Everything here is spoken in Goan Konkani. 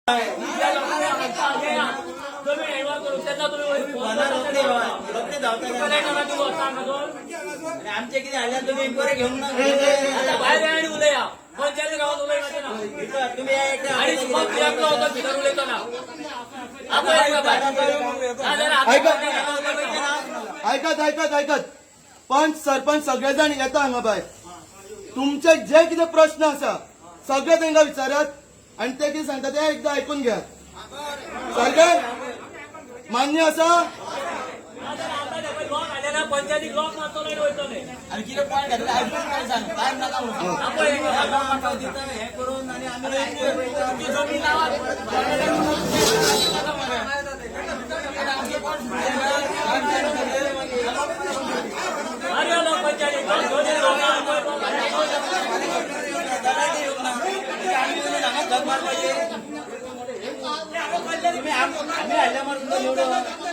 जमीन हैवार करून तेन्ना तुम्ही रोखडे रोखडे धांवता. आणि आमचे किती हाडल्यार तुम्ही इन्क्वायरी घेऊन ना. आता भायर या आणि उलया, पंचायती गावात उलयपाचें ना. तुम्ही या एकटे. आणि फक्त एकलो होतो भितर उलयतो ना. आपय एकलो भायर. नाजाल्यार आमी ऐका. उलयपाचें ना. ऐकात ऐकात ऐकात, पंच सरपंच सगळे जाण येता हांगा भायर. तुमचे जे कितें प्रश्न आसा सगळे तांकां विचारात आणि ते कितें सांगता ते एकदा आयकून घेयात. सारकें मान्य आसा? नाजाल्यार आतां ते लॉक हाडले ना, पंचायतीक लॉक मारतलो आनी वयतले. आणि किती पॉईंट घातले ऐकून काय सांग, टायम नका म्हणून. आपय एकलो भायर. तिथं हे करून आणि आम्ही जमीन मारया लॉक पंचायतीक. लॉक घेवन येयले, लॉक मारलो, लॉक मारलो. आम्ही हाडल्या मारून एवढं.